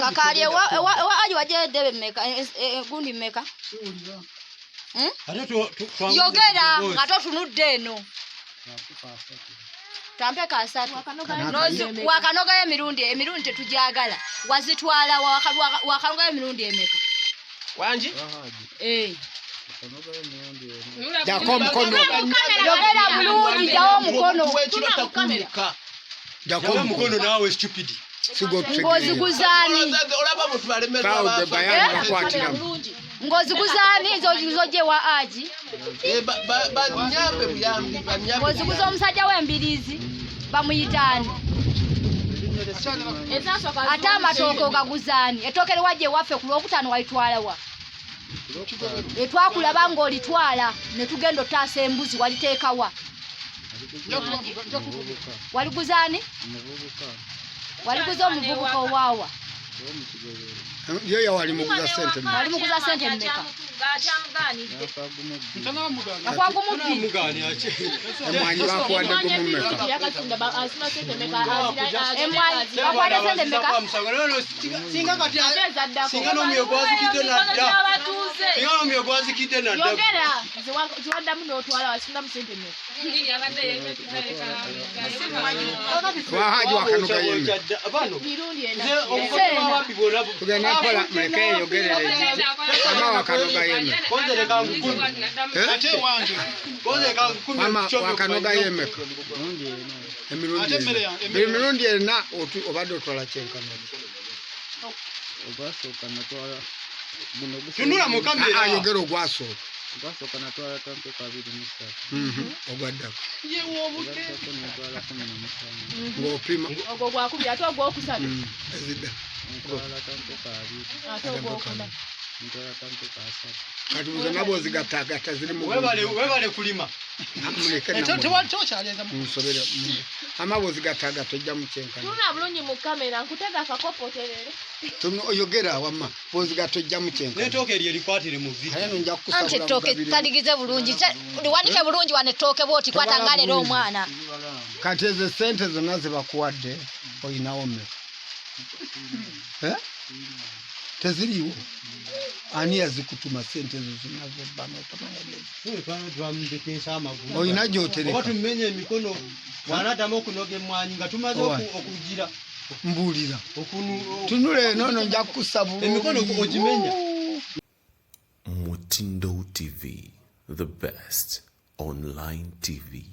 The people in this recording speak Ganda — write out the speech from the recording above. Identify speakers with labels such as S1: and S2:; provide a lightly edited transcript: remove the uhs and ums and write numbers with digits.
S1: Kakaali ewa aji wajja eddebe mmeka gundi mmeka? Hmm? Yogera nga totunudde eno. Tampe kasatu. Wakanogayo emirundi emirundi tetujagala. Wazitwala wakanogayo emirundi emeka?
S2: Wangi?
S1: Eh.
S3: Jako omukono.
S1: Yogera bulungi jawo omukono.
S3: Jako omukono
S4: naawe stupid.
S1: Ng'oziguzaani? Ng'oziguzaani zojja ewa Aji?
S2: Eh,
S1: Ng'oziguza omusajja w'embiriizi bamuyitaani? Ate amatooke ogaguzaani? Ettooke liwajja ewaffe ku Lwokutaano walitwala wa? Etwakulaba ng'olitwala ne tugenda otaasa embuzi waliteekawa? Waliguzaani? Waliguza omuvubuka owaawa?
S3: Ye yawali muguza sente mmeka?
S1: Wali muguza sente mmeka? Akwagumubbi.
S3: Emwanyi bakuwadde gumu mmeka?
S1: Emwanyi bakuwadde sente mmeka?
S4: Singa kati singa n'omwoyo gwazikidde nadda. Singa n'omwoyo gwazikidde nadda.
S5: Yogera ziwaddamu n'otwala wasundamu sente mmeka?
S3: Wahaji wakanoga yemme. Tugenda mpola muleke yeyogerere. Mama wakanoga yemme. Mama wakanoga yemmeka? Emirundi ena. Buli mirundi ena obadde otwala kyenkana.
S6: Ogwasooka natwala guno
S4: Tunula mu kamera.
S3: Ayogera ogwasooka.
S6: Ogwasooka natwala tampeeka 23.
S3: Ogwaddako.
S6: Ogwaddako natwala 15.
S3: Ng'opima.
S5: Ogwo gwakubiri ate ogwokusatu.
S3: Ezidda.
S6: Ntwala tampeeka 2.
S5: Ate ogwokuna.
S6: Ntwala tampeeka 3.
S3: Kati zonna bw'ozigattagatta ziri mu
S4: Webale webale kulima.
S3: Muleke munsobere ama bw'ozigattagatta ojja mu kyenkana.
S5: Tunula bulungi mu kamera nkutega akakopo oterere.
S3: Oyogera wamma bw'ozigatta ojja mu kyenkana.
S4: N'etooke eryo erikwatire mu vidi.
S3: Ate no nja
S1: Anti
S3: kukusabula
S1: ettooke taligize bulungi. Liwanike bulungi wano ettooke bw'oti kwata nga leero omwana.
S3: Kati ezo sente zonna ze bakuwadde olinawo mmeka? Eh? Teziriiwo. Ani yazikutuma sente ezo zonna zobba n'otomanya olina gy'otereka?
S4: Oba tumenye emikono bw'anaaddamu okunoga emmwanyi nga tumaze okugira.
S3: Mbuulira. Tunula eno no nja kukusabula.
S4: Emikono ogimenya.
S7: Mutindo TV, the best online TV.